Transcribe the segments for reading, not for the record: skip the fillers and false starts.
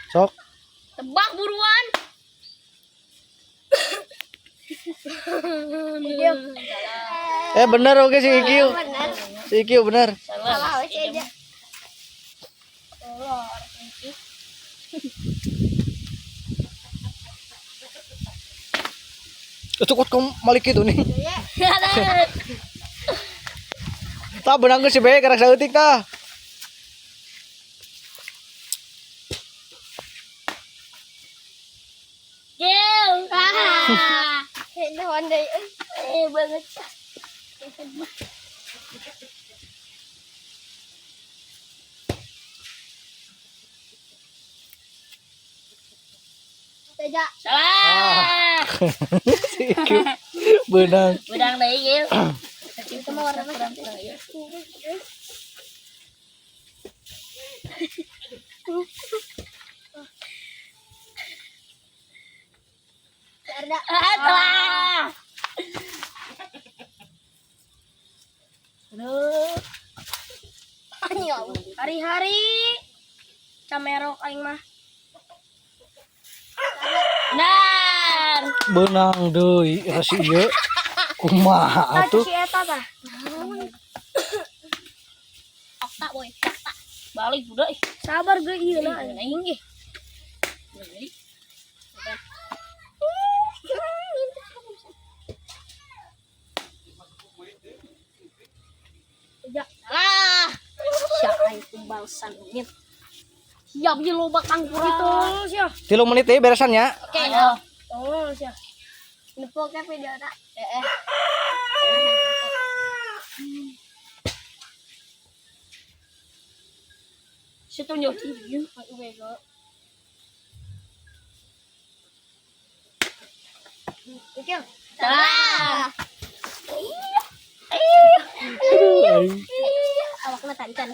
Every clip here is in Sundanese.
Sok. Tebak buruan. Eh bener oke si IQ. Bener. Si IQ bener. Salah we si Eja. Itu kok kamu malik itu nih. Tah benang ke si B karek saeutik tah. Gil. Ah. Naon deui euy. Eh banget. Eja. Salah. Si IQ benang. Benang deui Gil. Itu mah warna mah. Arda. Ah, salah. Aduh. Anjing. Hari-hari camerok aing mah. Benar. Benang deui eta si ieu. Kumaha atuh? Si eta tah. Okta boy. Okta. Balik budak ih. Sabar gue ieu Nah, aing ge. Eja. Salah. Siap aing kumbalsan ini. Siap ieu loba kangkura. Itu sia. 3 menit deui beresan ya. Oke. Ayo. Oh sia. Nepok ya video na. Eh. Si tunjuk ieu. Bego. Oke. Salah. Aduh, aing. Awakna tancan.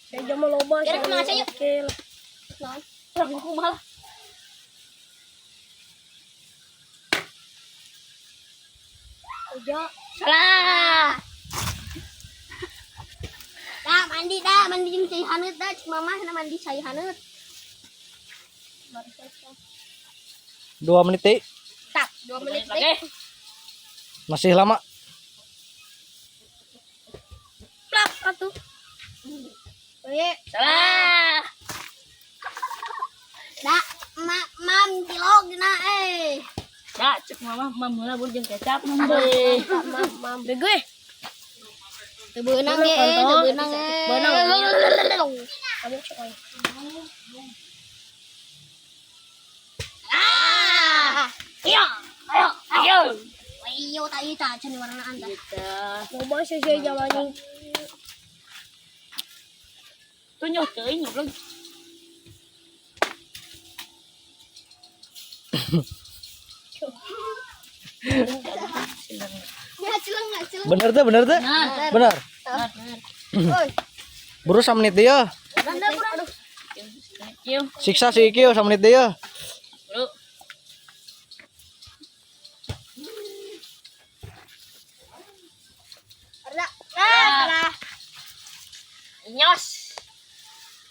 Saya jam loba. Kira kumaha sih, yuk? Oke lah. Naon? Urang kumaha lah. Eja. Salah. Dah mandi dah, mandi jeung cai haneut dah, cik mama na mandi cai haneut. 2 menit deui. Tak, 2 menit Lagi. deui. Masih lama. Plak atuh. Oye, Salah. dah ma mam cilok na eh. Ya, cek mama, mam heula bur jeung kecap. Deui. Mam mam bego eh. Teu beunang ge, teu beunang eh. Beunang. Kamu cek euy. Ah. Ayo, ayo, ayo. Ayo tai ta can warnaan tah. Gitu. Loba sih sih jalan. Tunjuk teuing goblok. Ya cileng enggak cileng. Bener tuh, bener tuh. Nah. Bener. Oi, Buru menit deui ya. randa bro. Aduh. Cium. Siksa si IQ menit deui ya. Bro. Arda. Ah, salah. Nyos.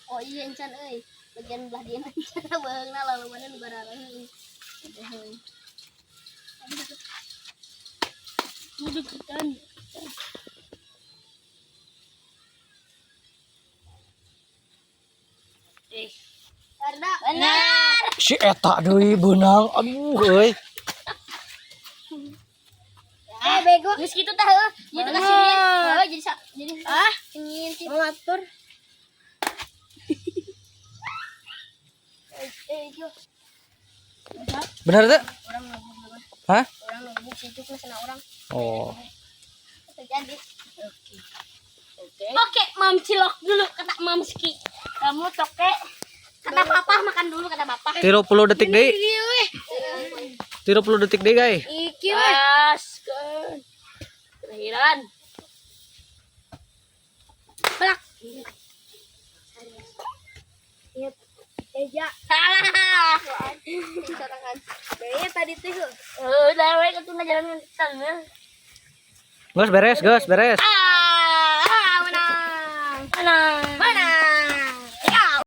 Oh iya encan euy. Bagian belah dia encan beungna lalumanan nu barareuh. Duduk kan. Eh. Arda. Benar. Si eta deui beunang. Aduh euy. Eh bego. Geus kitu tah heuh. Ieu teh kasih dia. Oh, jadi jadi Ah, ingin sih. mengatur. Eh, ieu Bener tuh? orang ngebuk Hah? orang ngebuk situ kena orang. Oh. Terjadi. Oke. Oke, mam cilok dulu kata mamski. Kamu toke. Kata papa makan dulu kata papa. 30 detik deui. Iya weh. 30 detik deui, guys. Iki weh. Gaskeun. Kelahiran. Plak. Iya. Eja. Salah. Sorangan. Kayaknya tadi tuh. Udah we ketuna jalan sana. Geus beres, geus beres. Ah, menang. Menang.